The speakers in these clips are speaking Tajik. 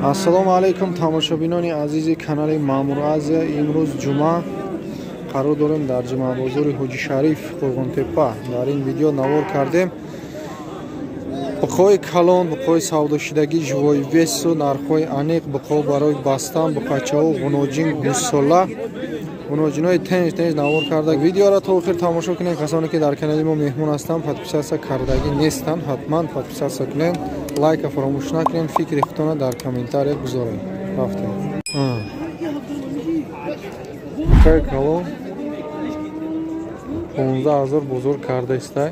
Ассалому алайкум тамошобинони азизи канали Маъмур Азия. Имрӯз ҷумъа, қарор дорем дар ҷумъабозори Ҳоҷи Шариф, Қурғонтеппа. Дар ин видео навор кардем буқҳои калон, буқҳои савдошидагӣ, живой весу нархҳои аниқ, буқҳо барои бастан, буқачаҳо, ғуноҷин, гӯсола, ғуноҷинои тенҷ тенҷ навор карда. Видеоро то охир тамошо кунед. Касоне ки дар канали мо меҳмон ҳастанд, подписаться кардагӣ нестанд, ҳатман подписаться кунед, лайка фаромӯш накунед, фикри худтона дар комментария гузоред. Рафтем. Буқаи калон 15 000 бозор кардаистай.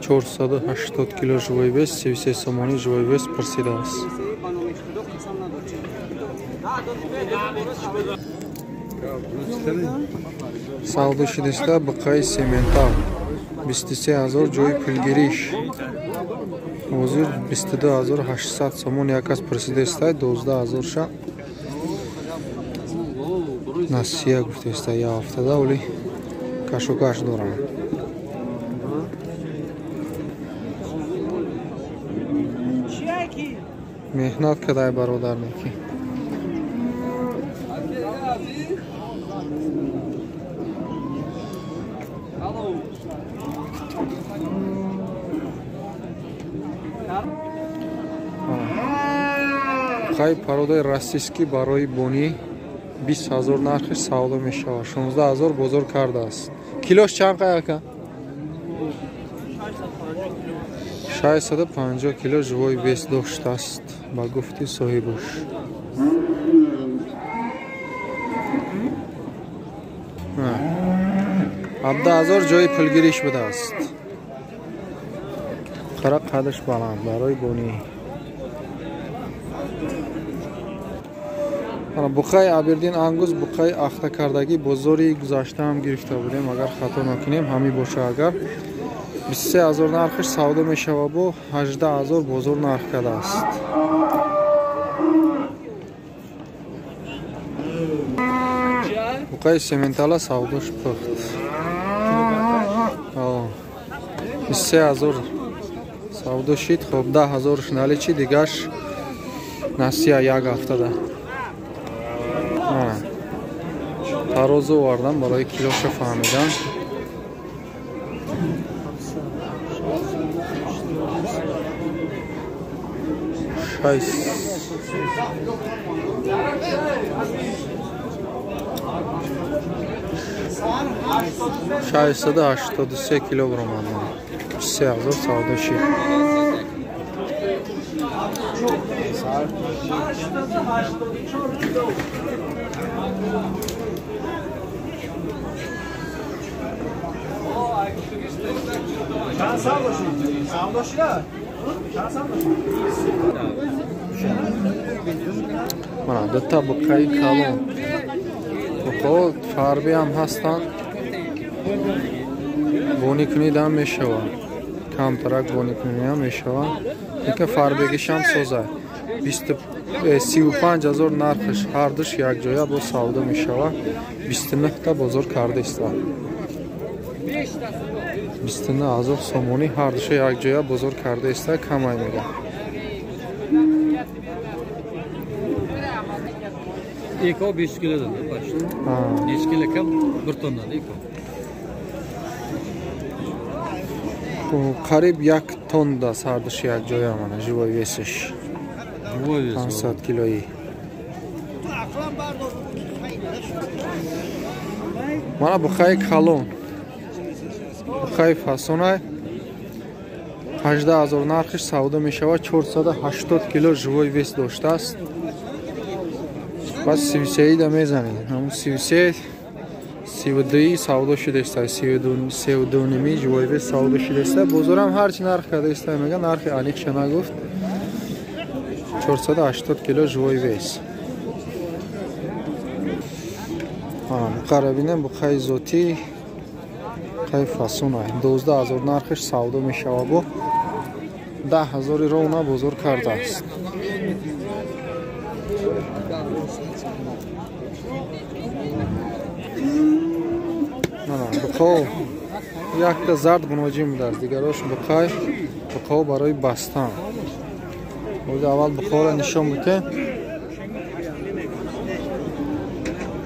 480 кило живой вес, 33 сомонӣ живой вес пурсидааст. Савдо шудиста буқаи сементал 23 000 ҷои пулгириш. Ҳозир 22 800 сомон як кас пурсидаистай, 12 000 ша насия гуфтаиста, як ҳафтада, вале кашокаш дорам. Меҳнат кадай бародар неки. Буқаи пародаи российский барои бонӣ 20 000 нархиш савдо мешавад. 16 000 бозор кардааст. Килош чанд қай ака? 650 кило живой вес доштааст ба гуфти соҳибуш. 17 000 ҷои пулгириш будааст. Қара қадаш баланд барои бонӣ. Буқаи Абердин Ангус, буқаи ахтакардагӣ, бозори гузашта ҳам гирифта будем, агар хато накунем, ҳамин боша. Агар 23 000 нархиш савдо мешава, бо 18 000 бозор нарх кардааст. Буқаи сементала савдош пухт. 23 000 савдо шид. Хоб 10 000 наличи, дигаш насия як ҳафтада. Тарозу овардам барои килоша фаҳмидан. 683 килограмм андам. 23 000 савдо шид. Мана дута буқаи калон. Буқаҳо фарбӣ ҳам ҳастанд. Бонӣ кунидам мешавад. Камтарак бонӣ куниам мешавад. Лекин фарбегишам соза. 35 000 нархиш ҳардуш якҷоя бо савдо мешавад. 29 та бозор кардаиста. 29 000 сомонӣ ҳардуша якҷоя бозор кардаиста, камай мега. Эко 5 килодан почти. 5 кило кам 1 тонна эко. Қариб 1 тонна ҳардуш якҷоя мана живой весиш. 500 килои. Мана буқаи калон. Буқаи фасонай 18 000 нархиш савдо мешавад. 480 кило живой вес доштааст. Баъд 33-да мезанед. Ҳамун 33 32 савдо шудаиста, 32,5 живой вес савдо шудаиста. Бозорам ҳарчи нарх кардаиста, мега нархи аниқша нагуфт. 480 кило живой вес. Буқаро бинем, буқаи зотӣ, буқаи фасонай 12 000 нархиш савдо мешавад, бо 10 000 ровна бозор кардааст. Буқао якта зард гуноҷин будааст, дигарош буқао барои бастан. Боз аввал Бухоро нишон бите.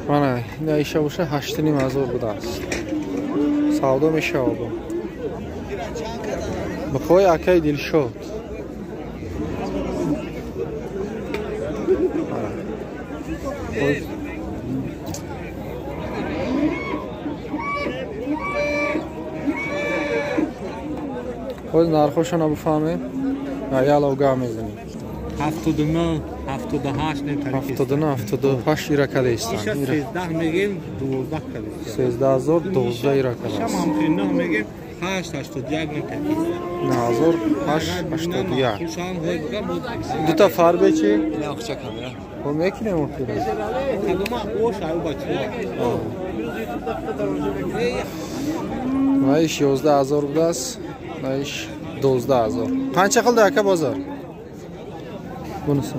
Мана ина иша боша 8,5 ҳазор будааст. Савдо мешавад. Бухои акаи Дилшод. Боз нархошона бифаҳмем. Ялов гап мезанем. 79, 78 не тариф. 79, 78 ира кадестан. 13 мегем, 12 кадестан. 13 000 12 ира кадест. Шам ҳам 9 мегем, 8 81 не тариф. 9 8 81. Дута фарбе чи? Охча камера. Хо мекунем охир. Кадома ош аю бача. Вайш 11 000 будааст. Вайш 12 000. Qancha qildi aka bozor? Bunisi.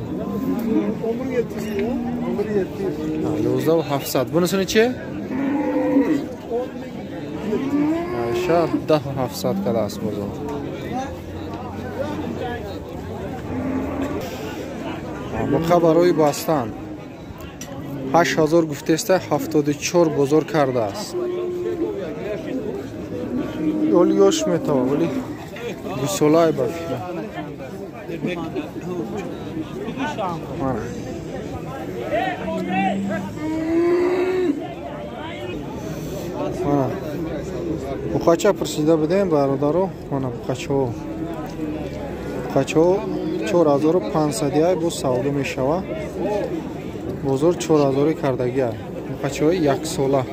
11 700. Bunisini-chi? Aysha 10 700 kadasi bozor. Buqa барои бастан 8000 гуфтеста 74 бозор кардааст. Оли ёш метава, вале гусолай ба фикр. Мана. Буқача пурсида будем бародаро, мана буқачаҳо. Буқачаҳо 4500 ай бо савдо мешава. Бозор 4000 кардагӣ ай. Буқачаҳои яксола.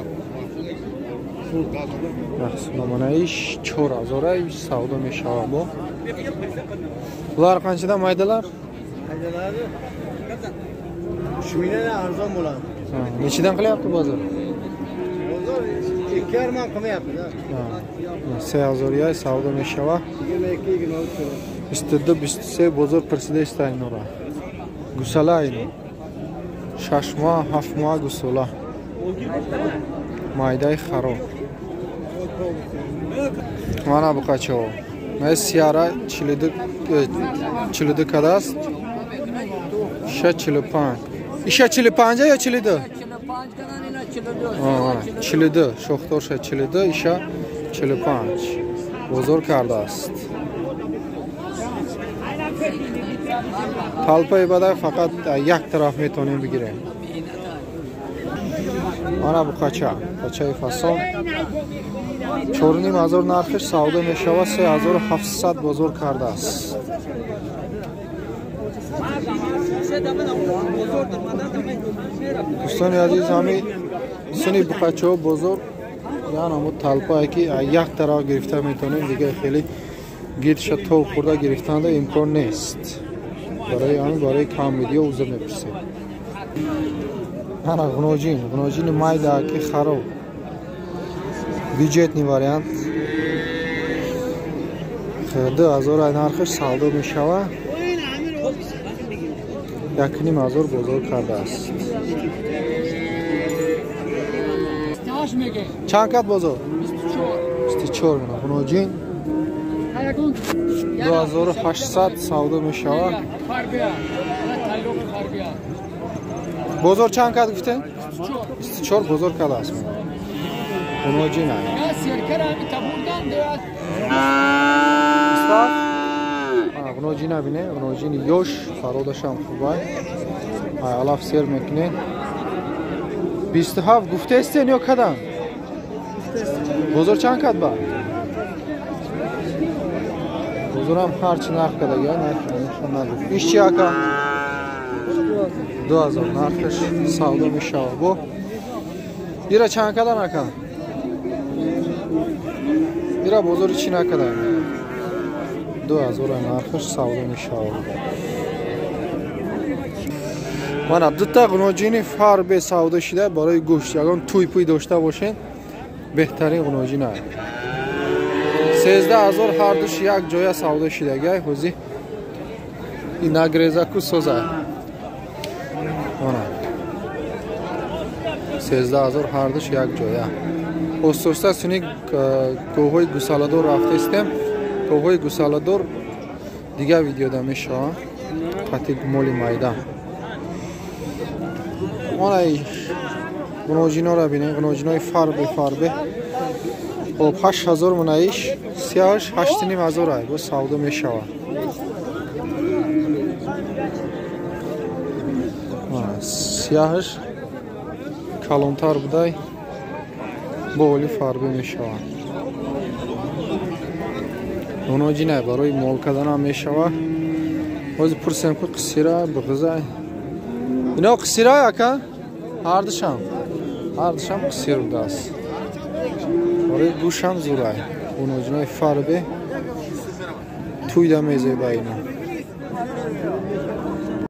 Яксола мана иш 4000 ай савдо мешава бо. Bular qanchadan maydalar? Maydalari 3000 dan arzon bo'ladi. Nechidan qilyapti bozor? Bozor 2,5 man qilmayapti-da. 3000 ay savdo mешава. 22, 23. 22, 23 бозор пурсида иста инора. Гусала ино. 6 моҳ, 7 моҳ гусола. Майдаи хароб. Мана буқачаҳо. Ман сияра 42 кадааст. Иша 45. Иша 45 ё 42? 42. Шохторша 42, иша 45. Бозор кардааст. Талпаи бадай фақат як тараф метавонем бигирем. Мана буқача, қачаи фасон. 4,5 ҳазор нархиш савдо мешавад, 3700 бозор кардааст. Дӯстони азиз, ҳамин суни буқачаҳо бозор яъне ҳамун талпае ки як тараф гирифта метавонем, дига хеле гирдша тол хӯрда гирифтанда имкон нест. Барои ҳамин барои камбудиё узр мепурсем. Ана ғуноҷин, ғуноҷини майда ки хароб. Бюджетный вариант. 2000 ай нархиш савдо мешавад. 1,5 ҳазор бозор кардааст. Чанд кат бозор? 24. Ғуноҷин 2800 савдо мешавад. Бозор чанд кат гуфтем? 24 бозор кардааст. Ғуноҷин ай. Ғуноҷина бине, ғуноҷини ёш, фародашам хубай. Ай алаф сер мекунед. 27 гуфтестен ё кадам? Бозор чанд кат ба? Бозорам ҳарчи нарх кардага, нарх нагуфт. Иш чи ака? 2000 нархаш савдо мешавад. Бо ира чанд кадан ака? Ира бозори чӣ накадан? 2000 нархаш савдо мешавад. Мана дута ғуноҷини фарбе савдо шида барои гӯшт. Ягон туй пуй дошта бошед, беҳтарин ғуноҷин ай. 13 000 ҳардуш як ҷоя савдо шидагай. Ҳози инагрезаку созай. Мана 13 000 ҳардуш як ҷоя. Остоста суни говҳои гусаладор рафтаистем. Говҳои гусаладор дигар видеода мешаванд. Қати моли майда. Онай гуноҷинора бинем, гуноҷинои фарбе фарбе. Хоб 8000 мунаиш, сияш 8500 ай, бо савдо мешавад. Сияҳаш калонтар будай, бо оли фарбе мешавад. Гуноҷинай барои мол карданам мешавад. Ҳозир пурсем ку қисира буғизай. Ино қисира ака? Ҳардушам. Ҳардушам қисир будааст. Барои гӯшам зурай. Гуноҷинои фарбе туйда мезеба ино.